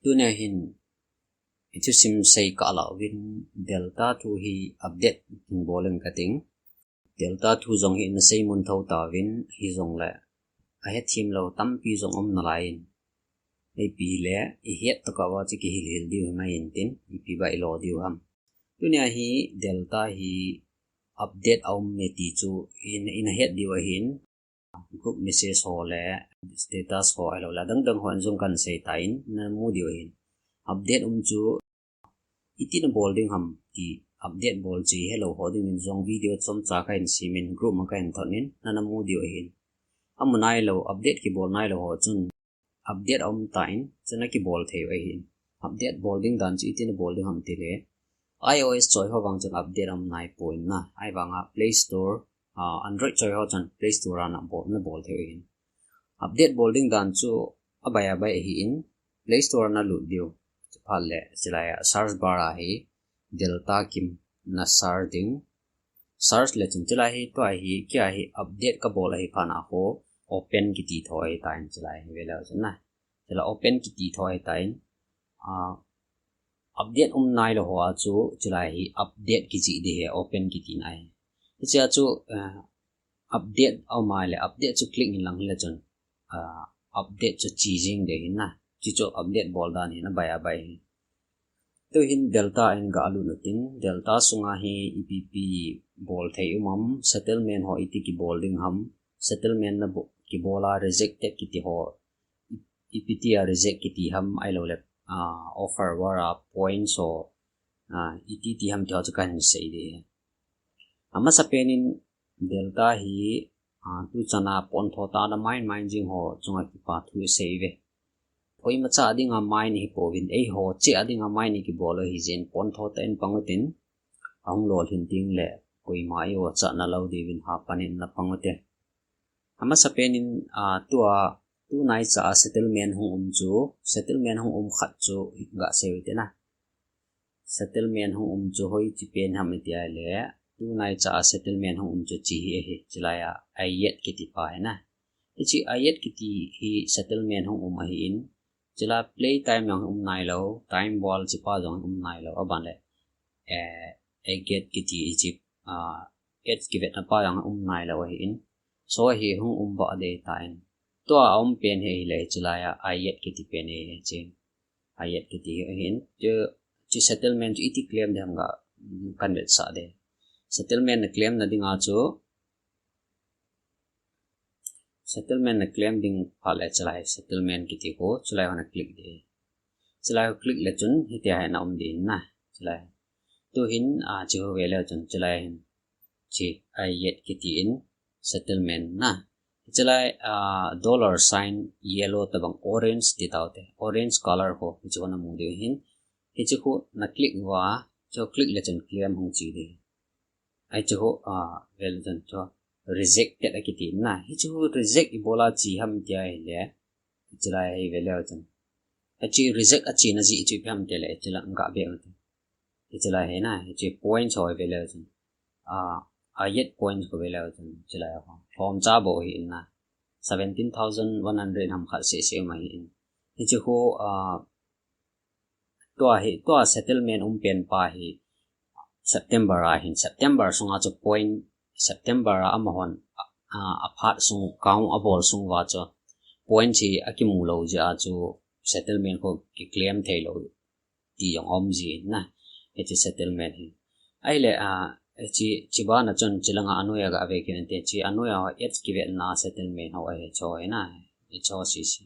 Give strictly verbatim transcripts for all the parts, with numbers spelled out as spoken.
Tunia hin ithusim sei kah lauvin Delta thu hi update hin bol inge kating. Delta thu jong hi nasei mun thou tauvin, hijongle ahethem lou tampi jong um nalaiyin, ipi le ihet tokah uva chu kihil hil diu himai intin, ipi ba ilo diu ham. Tunia hi Delta hi update aum e ti chu in, inahet diu ahin, group message ho le status ho ahiloule adang dang ho in jong kahin sei tan, namu diu ahin. Update um chu iti nabol ding ham ti, update bol chu helou ho dingin jong video chomcha kahin semin, group ma kahin thot in, nanamu diu ahin. Amu nailou, update kibol nailou ho chun update aum tan, chuna kibol thei u ahin. Update bol ding dan chu iti nabol ding ham tile, iOS choi ho vang chun update aum naipon na, ahivanga Play Store, ah, Android choi ho chun Play Store a nabol, nabol thei u ahin. Update bol ding dan chu abai abai ahin, Play Store a nalut diu. Chuphat le chulai a search bar a hi Delta Kim na search ding. Search le chun chulai hi, tua hi, kia hi update kabol ahi phat a ho open kiti tho ahitan, chulai hi veleu chun na. Chulai open kiti tho ahitan, ah, update um nailou ho a chu chulai hi update kijih ding ahi, open kiti na ahi. Hichea chu, ah, update aum a le update chu click inlang le chun, ah, update chu che jing ding ahi na. Chuchu update bol dan hi, abai abai hi. Tuhin Delta in galut utin, Delta sunga hi ipi ipi bol thei um am, settlement ho iti kibol ding ham, settlement nabol, kibol a rejected kiti ho, i-, ipi tia reject kiti ham ahiloule, ah, offer uva points ho, ah, iti ti ham ti ho chu kahin sei ding ahi. Amasapen in Delta hi, ah, tuchan a pon tho tah a mine, mine jing ho chunga kipa thu isei uve. Koimacha dinga mine ihi pouvin, eiho cheh a dinga mine ikibol u ahi jeh in pon tho tah in pang utin, ahung lolhin ding le koima eiho chah nalou diuvin hapan in napang ute. Amasapen in, ah, tua, tunaicha a settlement hung um chu, settlement hung um khat chu gasei ute na. Settlement hung um chu hoiche pen ham iti ahile, tunaicha a settlement hung um chu hiche hi ahi, chulai a Ayet kiti pa hi na. Hiche Ayet kiti hi settlement hung um ahin, chulai play time jong um nailou, time wall hiche pa jong um nailou, aban le, eh, Ayet kiti hiche, ah, Ayet kivetna pa jong um nailou ahin. So hi hung um ba ding ahitan. Tua aum pen hi ahile, chulai a Ayet kiti pen hi hiche. Ayet kiti hi ahin. Chu, chu settlement chu iti claim ding ham ga, mm, kahin vetsah ding. Settlement na claim na dinga chu, settlement na claim ding phat le chulai settlement kiti khu, chulai ho na click ding. Chulai ho click le chun hitia hi ana um ding na. Chulai. Tuhin, ah, hiche ho veleu chun chulai hin. Hiche Ayet kiti in settlement na. Hiche lai, ah, dollar sign yellow tobang orange ti taute. Orange color ho, hiche ho namu diu ahin. Hiche khu na click uva, hiche ho click le chun claim hung che ding. Hiche ho, ah, veleu chun hiche ho rejected akiti na. Hiche ho reject ibol a che ham iti ahile, hiche lai hi veleu chun. Hiche reject achena jeh chu ipi ham itile, hiche lang gabeh ute. Hiche lai hi na, hiche points ho veleu chun. Ah, Ayet points ho veleu chun, hiche lai ho. Lhomcha bou ahi in na. Seventeen thousand one hundred ham khat seh seh um ahi in. Hiche khu, ah, tua hi, tua settlement um pen pa hi September a hin, September sunga chu point, September a amahon, ah, aphat sung, count abol sung uva chu point hi akimu lou jeh a chu settlement khu kiclaim thei lou ti jong aum jin na, hiche settlement hi. Ahile, ah, hiche, hiche bana chun hiche langa anoiya gave kit inte, hiche anoiya ho Ayet kivetna settlement ho ahi hiche ho hi na, hiche ho sese.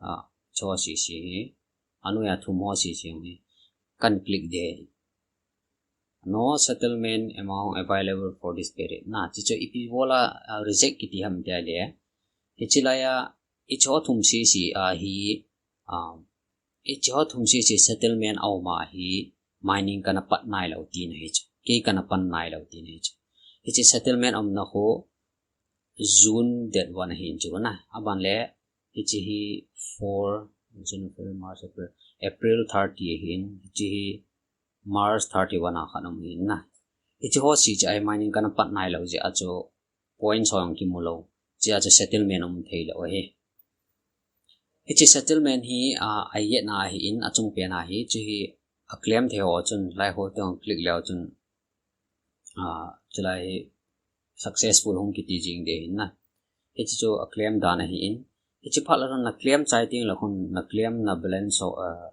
Ah, hiche ho sese hi. Anoiya thum ho sese hi. Kahin click ding. No settlement amount available for this period. Na, hiche chu ipi bola, ah, reject kiti ham iti ahile. Hiche laiya, hiche ho thum sese ahi, ah, hiche ho thum sese settlement aum ahi, mining kana pat nailou tina hichu. Kei kana pan nailou tina hichu. Hiche settlement aumna khu June date one ahin chu na. Aban le, hiche hi four, January, February, March, April. April thirty ahin, hiche hi March thirty-one a khat aum ahin na. Hiche ho sese ahi mining kana pat nailou jeh a chu points ho jong kimu lou. Hiche a chu settlement um thei lou ahi. Hiche settlement hi, ah, a yet na hi in, a chung pen a hi, chu hi a claim thei ho chun, lai ho teng click leu chun, ah, chulai hi successful hung kiti jing de hin na. Hiche chu a claim dan a hi in. Hiche phat la na claim chai ting la khun na claim na balance ho, ah,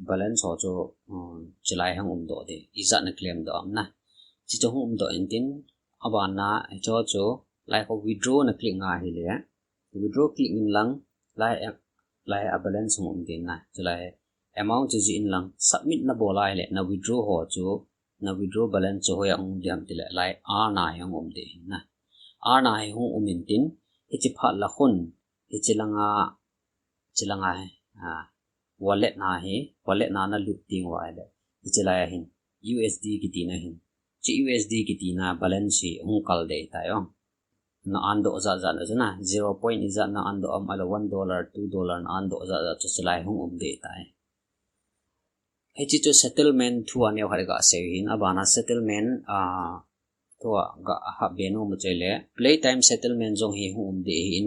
balance ho chu, um, chulai hung um doh de. Ijat na claim doh am na. Hiche chu hung um doh in tin, a ban na, hiche chu, lai ho withdraw na click nga hi le. Withdraw click in lang, lai, lai a balance hung um din na. Chulai amount chu ji in lang, submit na bol lai le, na withdraw ho chu, na withdraw balance chu hoi a um diam ti le, lai R na hi hung um din na. R na hi hung um in tin, hiche phat la khun, hiche langa, hiche langa hi, ah, wallet na hi, wallet na na lut ting wa le, hiche lai a hin, U S D kiti na hin. Hiche U S D kiti na balance hi hung kal de tai ong. Na an doh jat jat na chu na, zero point ijat na an doh am, ahilou one dollar, two dollar na an doh jat jat chu chulai hung um de tai. Hiche chu settlement thu a neo khat ga sei hin, a ban a settlement, ah, thu a ga hap be nom u chu le, playtime settlement jong hi hung um de hin,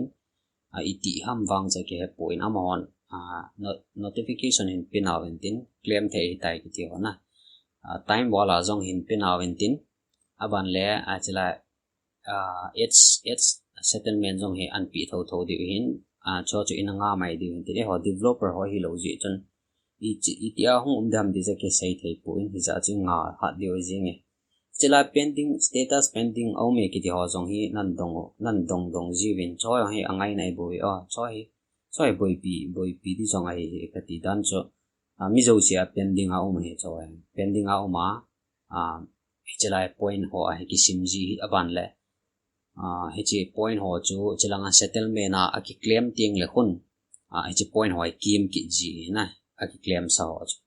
ah, iti ham vang chu kihe poi in, amahon, ah, no-, notification hin pe nau vin tin, claim thei hi tai kiti ho na. Ah, time wall a jong hin pe nau vin tin, a ban le, ah, chulai ah, X, X settlement jong hi an pe tho tho diu hin, ah, chu chu in a nga mai diu hin, tin eiho developer ho hilou jeh chun, iti, iti a hung um dam ti chu kisei thei poi in, hijeh chun nga hat diu jing e. Chulai pending, status pending a um e kiti ho jong hi nan dong, nan dong dong jiu vin, chu jong hi a ngaina i boi, oh, chu hi, chu hi boipi, boipi di jong ahi hi kati dan chu, ah, mi jouse a pending a um hi chu hi, pending a um a, ah, hiche lai point ho a hi kisim ji hi a ban le, ah, hiche point ho chu, hiche langa settlement a, a kiclaim ting le khun, ah, hiche point ho a kim kit ji hi na, a kiclaim sa ho chu.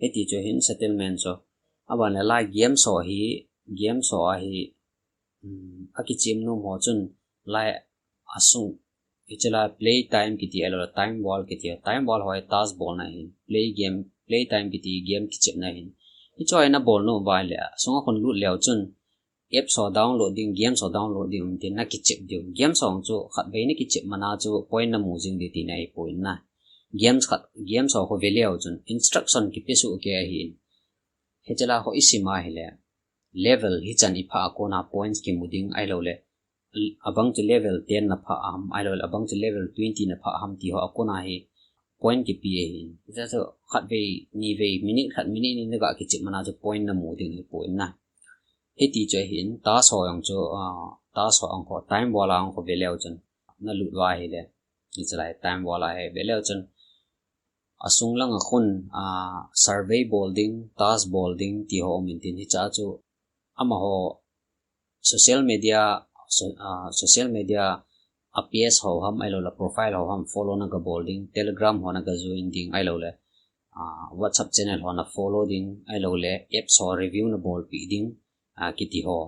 Hiti chu hin settlement chu. A ban le lai games ho hi, games ho a hi, um, a kichem nom ho chun lai a sung, hiche lai play time kiti ahilou le time wall kiti, time wall ho hi task bol na hin, play game, play time kiti game kichep na hin. Hiche ho hi na bol nom uva le, a sunga khun lut leu chun, apps ho download ding, games ho download ding, um, tin na kichep diu. Games ho chu khatvei na kichep man a chu point na mu jing di tina hi poi in na. Games khat, games ho khu ve leu chun instruction kipe soh kei ahin. Hiche lai ho i sim a hi le, level hichan i phah a kona points kimu ding ahilou le, abang chu level ten na phah ham, ahilou le abang chu level twenty na phah ham ti ho a kona hi point kipe ahin. Hiche chu khatvei, nivei, minute khat, minute ni na ga kichep man a chu point na mu ding hi poi in na. Hiti chu ahin, task ho jong chu, ah, task ho jong khu, time wall a jong khu ve leu chun, na lut uva hi le, hiche lai time wall a hi ve leu chun, a sung langa khun, ah, survey bol ding, task bol ding ti ho um in tin, hiche a chu amaho social media, so-, ah, social media a page ho ham ahilou le profile ho ham follow na ga bol ding, Telegram ho na ga join ding ahilou le, ah, WhatsApp channel ho na follow ding ahilou le apps ho review na bolpi ding, ah, kiti ho.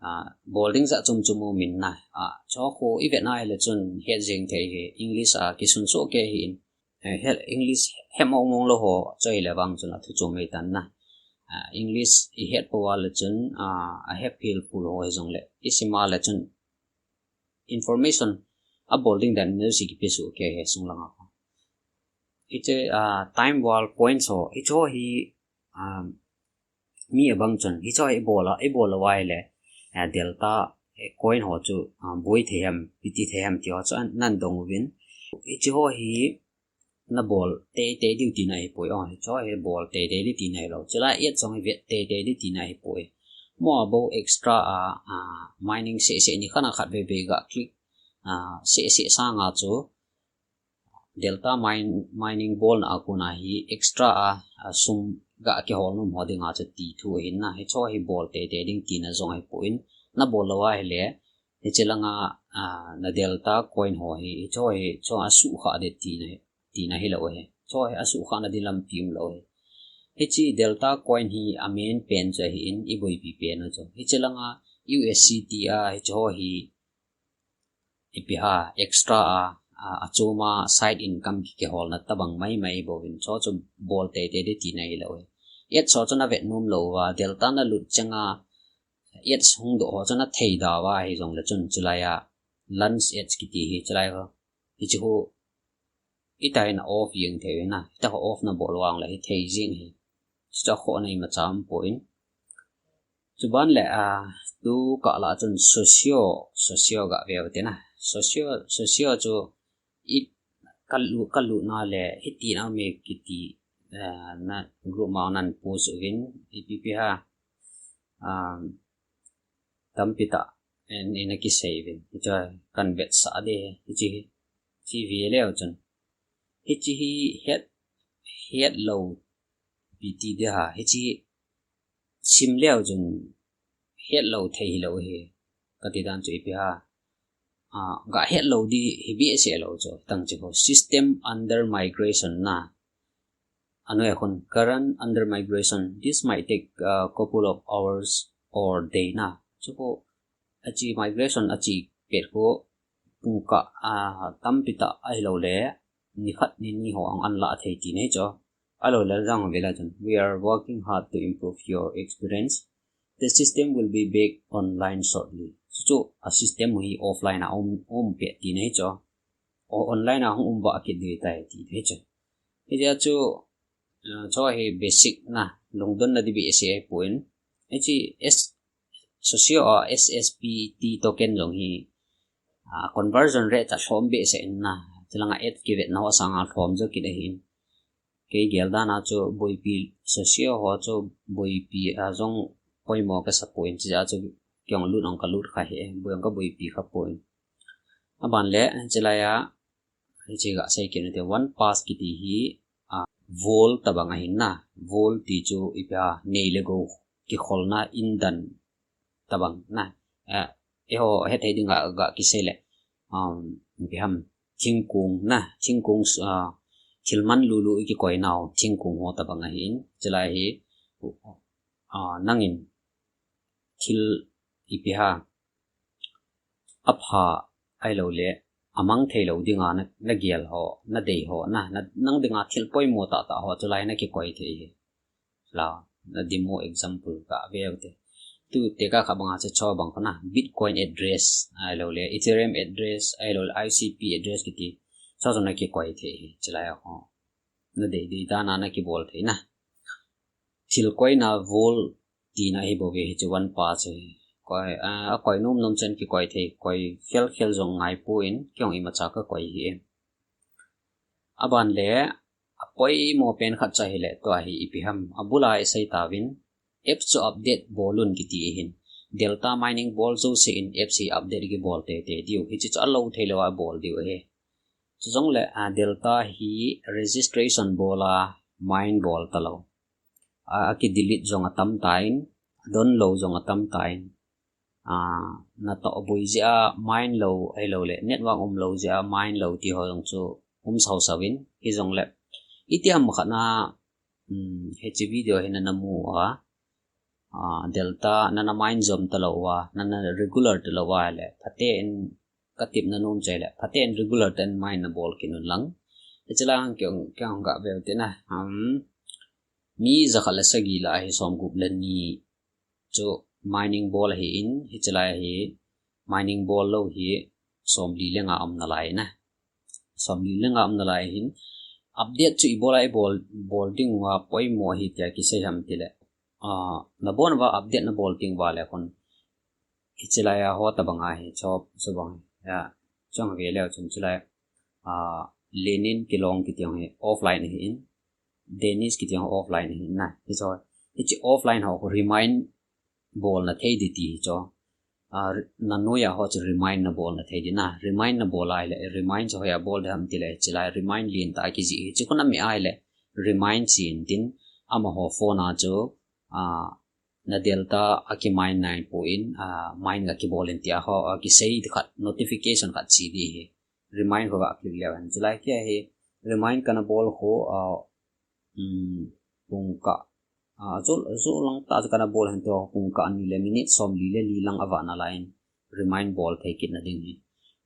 Ah, bol ding jat chom chom um in na. Ah, chu khu i vet na hi le chun het jeng thei hi, English a kisun soh kei hi in. Eh, het English het mong mong lou ho chu hi le vang chun a thu chom hi tan na. Ah, English i het pou a le chun, ah, a het phel phul ho hi jong le, i sim a le chun information a bol ding dan music kipe soh kei hi sung langa. Hiche, ah, time wall points ho, hiche ho hi, ah, mi abang chun, hiche ho hi i bol a, i bol uva hi le, ah, delta, eh, coin ho chu, ah, boi thei ham, ipi ti thei ham ti ho chu an, nan dong uvin. Hiche ho hi na bol teitei diu tina hi poi, oh, hiche ho hi bol teitei di tina hilou. Chulai ads jong hi vet teitei di tina hi poi. Mo a bou extra a, ah, mining seh seh ni khat a khatvei vei ga click, ah, seh seh sanga chu, delta mine-, mining bolna a kona hi extra a, a sum ga kihol nom ho dinga chu ti thu ahin na, hiche ho hi bol teitei ding tina jong hi poi in, na bol lou a hi le, hiche langa, a, na delta coin ho hi, hiche ho hi, chu a suhkhah de tina, tina hilou hi. Chu hi a suhkhah na din lampi umlou hi. Hiche delta coin hi a main pen chu ahin, i boipi pen u chu. Hiche langa U S C T a, hiche ho hi, ipi ha, extra a, a, a chom a side income ki, kiholna tabang mai mai bouvin, chu chu bol teitei di tina hilou hi. Ads ho chu na vet nom lou uva, delta na lut chenga, ads hung doh ho chu na thei da uva hi jong le chun chulai a, launch ads kiti hi chulai ho. Hiche ho, Hitia hi na off jeng thei u ahi na. Hitia hi off na bol vang le hithei jeng ahi. Chuche a khoh na imacha um poi. Chuban le, ah, tu kah lah a chun socio, socio ga ve u hite na. Socio, socio chu i ka lu, ka lutna le hiti na um e kiti, ah, na group ma nan post uvin, ipi ipi ham, ah, tampi tah in, in a kisei uvin. Hichu kan vetsah ding ahi. Hiche, hiche ve leu chun, hiche hi het, het lou ipi ti ding ham. Hiche sim leu chun het lou thei hilou ahi. Kati dan chu ipi ham. Ah, ga het lou ding hi behseh lou chu. Tang chu ho system under migration na. Anoi a khun current under migration. This might take a couple of hours or day na. Chu ho ache migration ache pet khu pungkah, ah, tampi tah ahilou le nikhat nini ho ang an la thei tina ahi chu. Ahilou le jang ve leu chun, "We are working hard to improve your experience. The system will be back online shortly." Chu chu a system hi offline a um, um pet tina ahi chu. O online a hung um vah kit ding tai tina ahi chu. Hiche chu, uh, chu hi basic na, lungdon na ding behseh ahipoi. Hiche S, socio a S S P T token jong hi, ah, conversion rate a lhom behseh in na. Chulanga ads kivetna ho sanga lhom jo kit ahin. Kei gel dan a chu boipi, socio ho chu boipi a jong poimo kasa poi, chuche a chu kei jong lut jong ka lut kha ahi, boi jong ka boipi kha poi. Aban le, chulai a, hiche ga sei kit u hite, one pass kiti hi, ah, vault tabang ahin na, vault ti chu ipi ham, nei le gou kikholna indan tabang na. Ah, eiho hethei dinga ga kisei le, um, ipi ham, thingkung na, thingkung, ah, thil man lulu i kikoi nau, thingkung ho tabang ahin, chulai hi, ah, nangin thil ipi ham, apha ahilou le, amang thei lou dinga na, na gel ho, na dei ho, na, na, nang dinga thil poimo tah tah ho, chulai na kikoi thei ahi. La, na demo example ka ve u hite. Tu tekah kha banga chu chu bang khu na, Bitcoin address ahilou le, Ethereum address ahilou le, I C P address kiti. Chu chu na kikoi thei ahi, chulai a ho. Na dei dei dan a na kibol thei na. Thil koina vault tina ahi bou ve hiche one pass hi. Koi, ah, a koi nom nom chen kikoi thei, koi khel khel jong ngai poi, kei jong imacha ka koi ahi. Aban le, a poimo pen khat chu ahile, tua hi ipi ham. Abul a i sei tauvin, apps chu update bol un kiti ahin. Delta mining bol jouse in apps hi update kibol tei tei diu. Hiche chu alou thei lou a bol diu ahi. Chujongle, ah, Delta hi registration bol a mine bol talou. A, a ki delete jong atam tan, adon lou jong atam tan. Ah, na toh boi jeh a mine lou, ahilou le, network um lou jeh a mine lou ti ho jong chu um sau sau in, hijongle. Iti ham khat na, um, hiche video hi na na mu a, ah, Delta na na mine jom talou a, na na regular talou a le, phaten ka tepna nom chu ahile, phaten regular tah in mine na bol kit un lang. Hiche lai hang kei, kei hung ga ve u hite na, um, mi jakhat le sagi lah a hi somgup le ni chu mining bol ahin, hiche lai hi mining bol lou hi somli le nga um nalai na. Somli le nga um nalai ahin, update chu ibol a ibol, bol ding uva poimo ahi tia kisei ham tile. Ah, na bon uva update na bol ding uva le khun, hiche lai a ho tabang ahi, chu, chu bang, ya, chang ve leu chun chu lai, ah, Lenin kilong kiti jong hi offline ahin, Dennis kiti jong offline ahin na. Hichu, hiche offline ho khu remind bol na thei ding ti hi chu. Ah, na noiya ho chu remind na bol na thei ding na. Remind na bol ahile, remind chu hoiya bol ding ham tile, hiche lai remind lentah a kijih hi. Hiche khu na meh ahile, remind chi in tin, amaho phone a chu, ah, na Delta a ki mine nai poi, ah, mine ga kibol in tia ho, ah, kisei khat, notification khat chi ding ahi. Remind khu ga click leu hen. Hiche lai kia hi, remind kana bol khu, ah, um, pungkah, ah, jol, jol lang tah chu kana bol hen, tua pungkah ni le minute somli le li lang avah nalai in remind bol thei kit na ding ahi.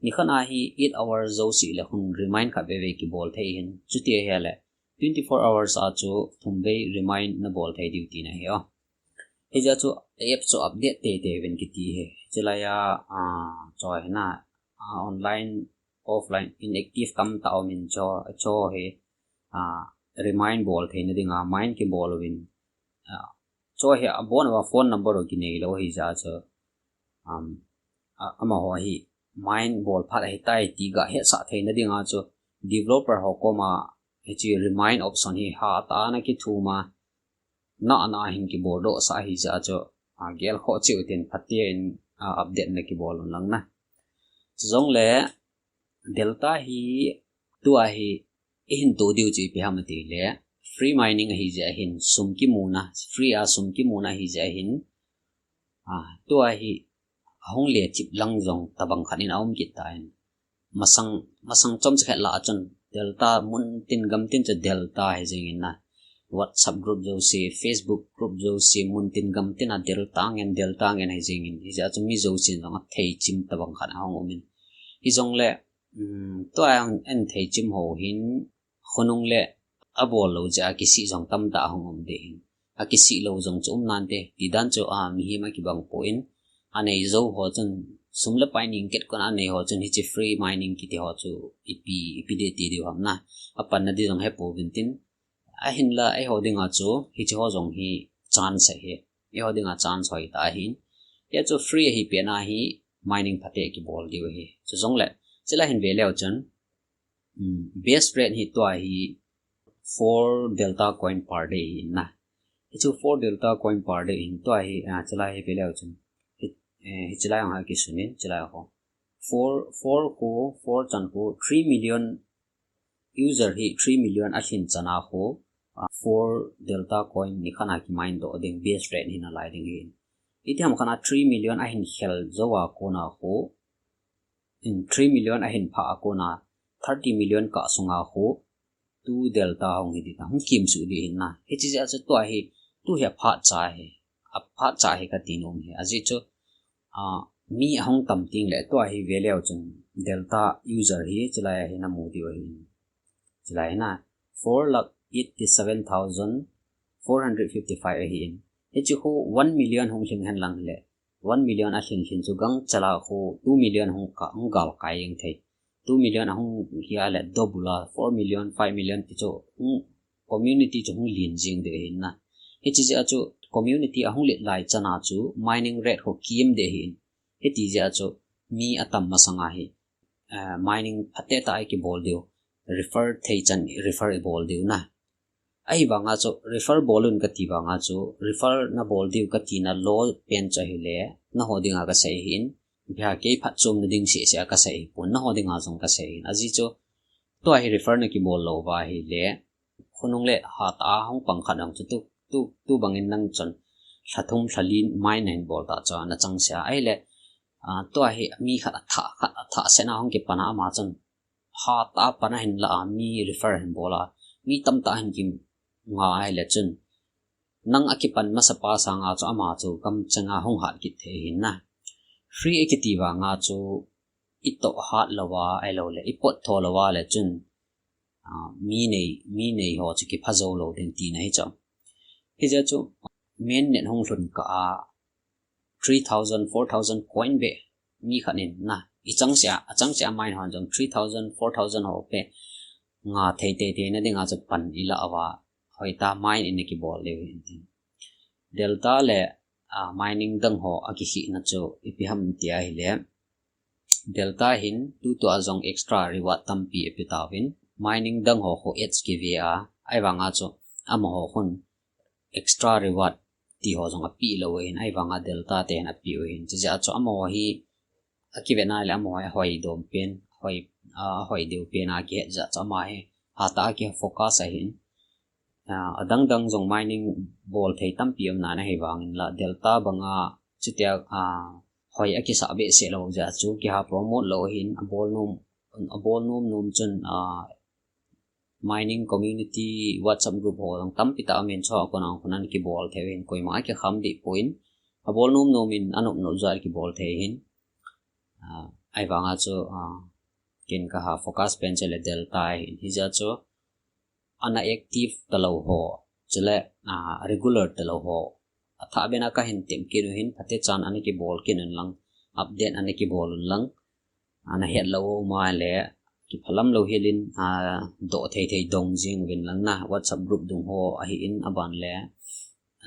Nikhat a hi eight hours jouse le khun remind khat veve kibol thei ahin. Chuti ahile, twenty-four hours a chu thum vei remind na bol thei diu tina ahi o. Hijeh a chu app chu update tei tei uvin kiti ahi. Hiche lai a, ah, choi na, ah, online offline, inactive tamtah um in, chu, chu hi, ah, remind bol theina dinga mine kibol uvin, ah, chu hi abon uva phone number u kinei lou hi jeh a chu, um, a, amaho hi mine bol phat ahitai ti gahetsah theina dinga chu developer ho koma hiche remind option hi hatah a ana kithum a, nana hin kibol doh sah ahi jeh a chu, a, gelkhoh cheh u tin phaten, a, update na kibol un lang na. Chujongle Delta hi tua hi ihin to diu chu ipi ham ati le, free mining ahi jeh a hin, sum kimuna, free a sum kimuna ahi jeh a hin, a, tua hi ahung le thip lang jong tabang khat in aum kit tan. Masang, masang chomcha khat lah a chun Delta mun tin gam tin chu Delta hi jeng in na. WhatsApp group jouse, Facebook group jouse, mun tin gam tin a Delta ngen, Delta ngen hi jeng in. Hijeh a chu mi jousen jong athei chim tabang khat ahung um in. Hijongle, um, tua ahung thei chim ho hin, khonung le abol lou jeh a kisih jong tamtah ahung um ding hin. Akisih lou jong chu um nante, ti dan chu, a, mihem akibang poi. Anei jou ho chun, sum le pai ningket kon anei ho chun, hiche free mining kiti ho chu ipi, ipi ding ti diu ham na. Apanna ding jong hepouvin tin. Ahinla, eiho dinga chu, hiche ho jong hi chance ahi. Eiho dinga chance hoi tah ahin. Hia chu free ahi pet na hi mining phaten kibol diu ahi. Chujongle, chulai hin ve leu chun, um, base rate hi tua hi four Delta coin per day hi na. Hichu four Delta coin per day hin tua hi, a, chulai hi ve leu chun. Hi, eh, hichulai hung ha kisun in, chulai ho. Four, four khu, four chan khu, three million user hi three million alhin chan a khu, a, four Delta coin nikhat a kimine doh ding base rate hi nalai ding hin. Itiham khat a three million ahin khel jou a kona khu, in three million ahin phah a kona thirty million kah sunga khu, two Delta hung hi ding ta, hung kimsuh ding hin na. Hiche jeh a chu tua hi, tu hi aphat cha hi, aphat cha hi kati nom hi. Ajeh chu, a, mi ahung tam teng le tua hi ve leu chun Delta user hi chulai a hi namu diu ahi. Chulai na four lakh eighty-seven thousand four hundred fifty-five ahin. Hichu khu one million hung lhing hen lang le, one million alhin lhin chu gangchal a khu two million hung ka, hung gal kai jeng thei. Two million ahung hia le double a, four million, five million ti chu hung community chu hung len jeng ding hin na. Hiche jeh a chu community ahung let lai chan a chu mining rate khu kiam ding hin. Hiti jeh a chu mi atam masang a hi, eh, mining phaten tah a kibol diu. Refer thei chan refer ibol diu na. Ahivanga chu refer bol un kati vanga chu refer nabol diu katina lou pen chu ahile, naho dinga kasei hin. Bia kei phatchomna ding seh seh a kasei hi pon, naho dinga jong kasei hin. Ajeh chu tua hi refer nakibol lou va ahile, khonung le hatah a hung pang khat jong chu tu, tu, tu bangin nang chun lha thum lha li mine nahin bol ta chu nachang seh a. Ahile, a, tua hi mi khat athah, khat athah seh na hung kipan a ama chun hatah a pan ahin la a, mi refer ahin bol a, mi tamtah ahin kinga ahile chun, nang akipan masa pa sanga chu ama chu gamchenga hung hat kit thei hin na. Free akiti vanga chu itoh hat louva ahilou le, ipot tho louva le chun, a, mi nei, mi nei ho chu kipha jou lou ding tina hi chu. Hijeh chu mainnet hung lhun kah a, three thousand, four thousand coin beh mi khat in na, ichang seh a, achang seh a mine hon jong three thousand, four thousand ho beh nga thei tei tei na dinga chu pan ila uva, hoitah a mine in kibol diu hin tin. Delta le, a, mining dang ho akikhehna chu ipi ham tia ahile, Delta hin tutua jong extra reward tampi ape tauvin, mining dang ho khu ads kive a, ahivanga chu amaho khun extra reward ti ho jong ape lou ahin, ahivanga Delta te hin ape u ahin. Chujeh a chu amaho hi akivet na le amaho hi ahoi dom pen, ahoi, a, ahoi deu pen a kihet jeh a chu ama hi hatah a kifocus ahin. A, adang dang jong mining bol thei tampi um nan ahivangin la Delta banga chutia, a, hoi akisah behseh lou jeh a chu kiha promote lou ahin, abol nom, abol nom nom chun, a, mining community WhatsApp group ho jong tampi tah um in, chua kona kona kibol thei u ahin, koima akikham deh poi, abol nom nom in anop nop jeh a kibol thei ahin. A, ahivanga chu, a, ken kaha focus pen chu le Delta ahin, hijeh a chu ana active talou ho, chule, a, regular talou ho, athah bena kahin tem kit u ahin, phatechan ana kibol kit un lang, update ana kibol un lang, ana het lou u um a le, kiphalam lou hilin, a, doh thei thei dong jing uvin lang na, WhatsApp group dung ho ahin aban le,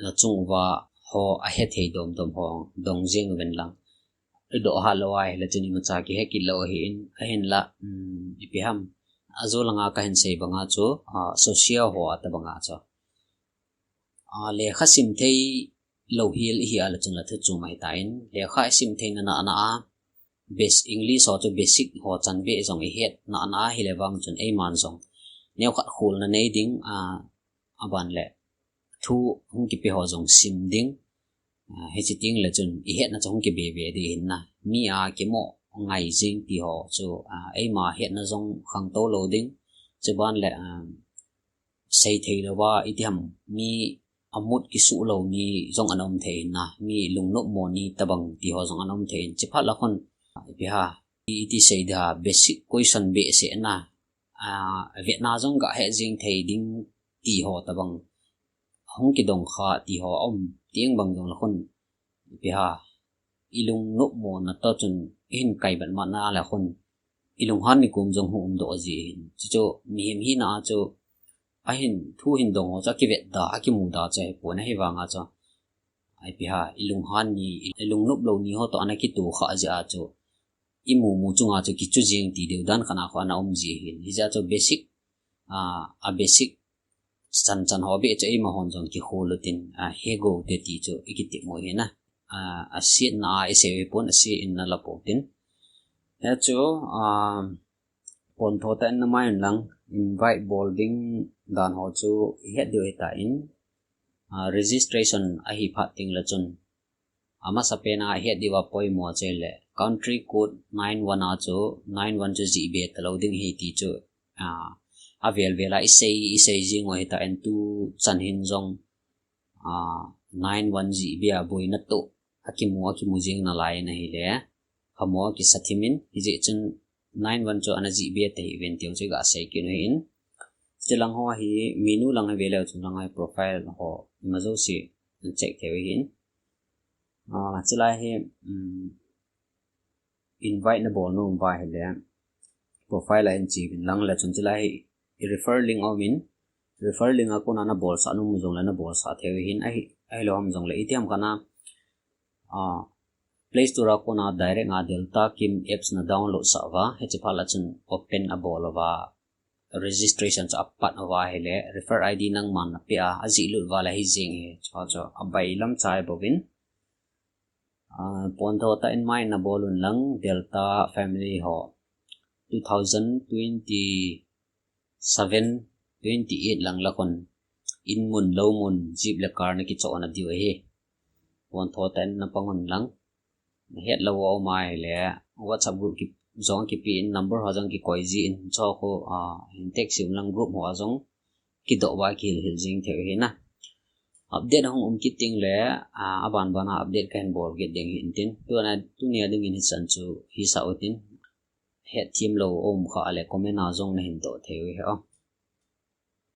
la chung uva ho ahe thei dom dom ho dong jing uvin lang. I doh ha lou ahile chun imacha kihe kit lou ahin, ahinla, um, ipi ham. Ajo langa kahin sei banga chu, a, social ho a tabanga chu. A, lekha sim thei lou hel ihi a le chun la thu chom ahi tan, lekha i sim thei na na na a, bas-, English ho chu basic ho chan beh jong i het na na a hile vang chun eiman jong neokhat kholna nei ding, a, aban le thu hung kipe ho jong sim ding, a, hichi teng le chun i hetna chu hung kibe be ding ahin na. Mi a kimo ngai jing ti ho chu, a, eima hetna jong khangtou lou ding. Chuban le, a, sei thei louva, iti ham, mi a mood kisuh lou ni jong ana um thei in na, mi lungnop mo ni tabang ti ho jong ana um thei in. Chuphat la khun, ipi ha, i, iti sei dia, basic question behseh na, a, vetna jong ga he jing thei ding ti ho tabang hung kidong kha ti ho a um teng bang jong la khun, ipi ha, i lungnop mo na toh chun i hin kai bat mat na le khun, i lunghan ni kum jong hung um doh ji hin. Chuchu mihem hina a chu ahin thu hin dong ho chu akivet da, akimu da chu ahipon, ahivanga chu, ipi ha, i lunghan ni, i lungnop lou ni ho toh ana kitoh kha jeh a chu, i mumu chunga chu kichu jing ti deu dan khat a khu ana um ji hin. Hijeh a chu basic, a, a basic chan chan ho beh chu eima hon jong kikhol utin, a, hego te ti chu i kitep mo hi na. A, a sietna a i sei u hipon, a sie in na la pou tin. Hichu, a, pontho tah in na mai un lang, invite bol ding dan ho chu i het diu ahi tan, a, registration ahi phat teng le chun, amasapen a i het diu a poimo chu le, country code nine one a chu, nine one chu jih be talou ding ahi ti chu, a, avel vel a i sei, i sei jing u ahi tan, tu chan hin jong, a, nine one jih be a boina toh akimu, akimu jing nalai in ahile, khamo kisa thim in, hijeh chun nine one chu ana jih be tahih uvin tiu chu ga sei kit u ahin. Chulang ho hi menu lang hi ve leu chun lang hi profile ho ima jouse check thei u ahin. A, chulai hi, um, invite na bol nom uva ahile, profile a hin che uvin lang le chun chulai hi refer link a um in, refer link a kona na bolsah nom u jong le na bolsah thei u ahin, ahi, ahilou ham jong le iti ham khat na, a, Play Store a kona direct a Delta Kim apps na download sah uva, hiche phat la chun open a bol uva, registration chu a pat uva ahile, refer I D nangman na pe a, ajih lut uva le hi jing ahi, chu chu a bailam chai bouvin. A, pontho tah in mai na bol un lang, Delta family ho, two thousand twenty seven, twenty eight lang la khun, in mun, lou mun, jeep le car na kichoh na diu ahi. Pontho tah in na pang un lang, na het lou a um ahile, WhatsApp group ki, jong kipe in, number ho jong kikoi ji in, chu khu, a, hin text un lang, group ho a jong kidoh uva kihil hil jing thei u ahi na. Update hung um kit teng le, a, aban ban a update kahin bol kit ding ahin tin. Tuna, tunia dingin hichan chu hisa u tin. Het thim lou um kha le comment a jong na hin doh thei u ahi o.